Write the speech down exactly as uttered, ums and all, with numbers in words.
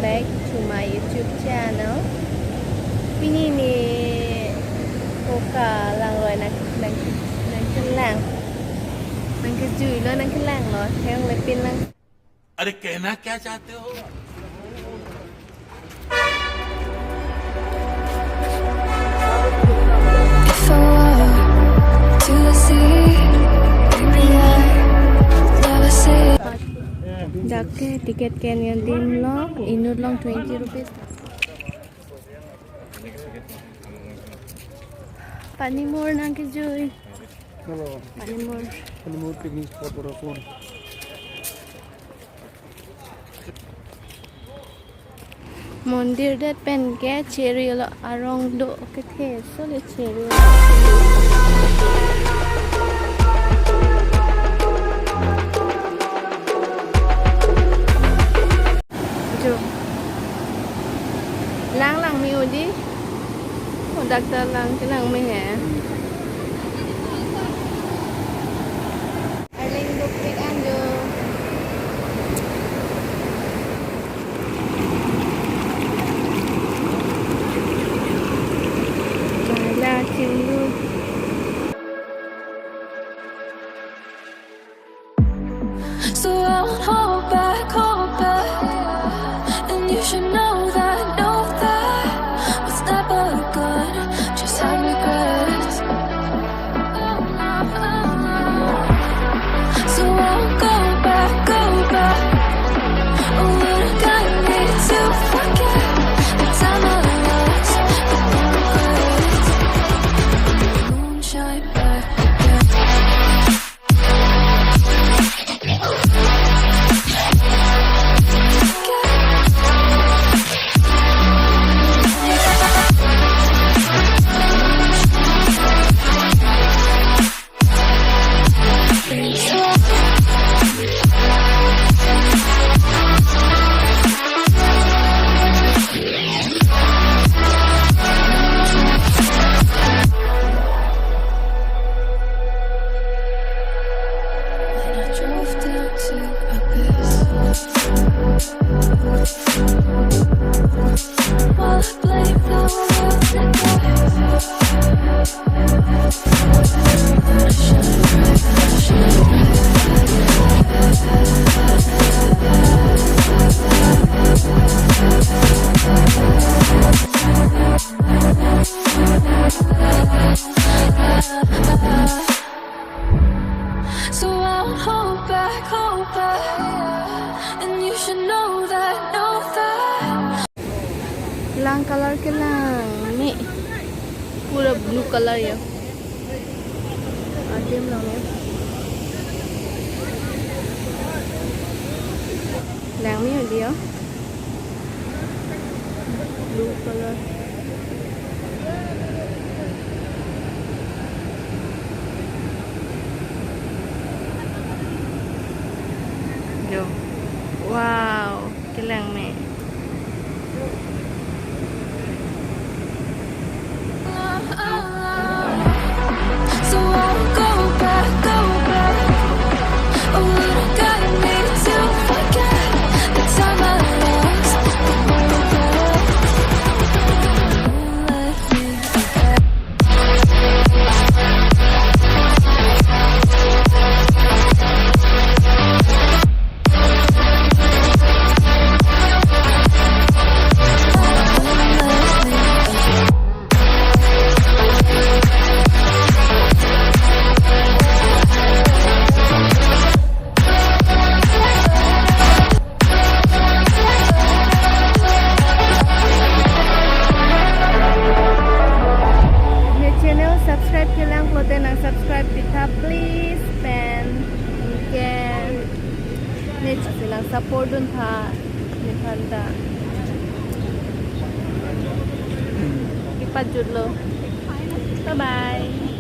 Back to my YouTube channel. Pini ne koka langloi nang nang nangkelang nangkejuilo nangkelanglo theng lepin lang. अरे कहना क्या चाहते हो? If I were to the sea, baby, I never say. Dak ke ticket ke nangdimlo, inut along twenty rupees. Panimur nangkejui. Hello. Panimur. Panimur picnic spot for us one. Mondir det pen ke chiri lo arong do kethe so le chiri. Jo. Lang lang me odi. Oh, doctor lang kelang me he. Arleng dukpik an jo. Bala chinglu. So I won't hold back, hold back. And you should know that, know that what's never good just have regrets. So I won't go back, go back. Oh, what a guy made to forget the time I lost, the regrets. Won't try back again. So I won't hold back, hold back. And you should know that, know that. Lang color kelang me. Pura blue color ya. Adim lang ya. Lang me dia. Blue color. Jo. Wow, kelang me. So I'll go back, go back. Oh, what a guy made to forget the time I lost. Won't let me forget. Ne channel subscribe kelang pulote nang subscribe pitha please pen. Anke ne channel nang support duntha nephanta. Kipajutlo. Bye bye.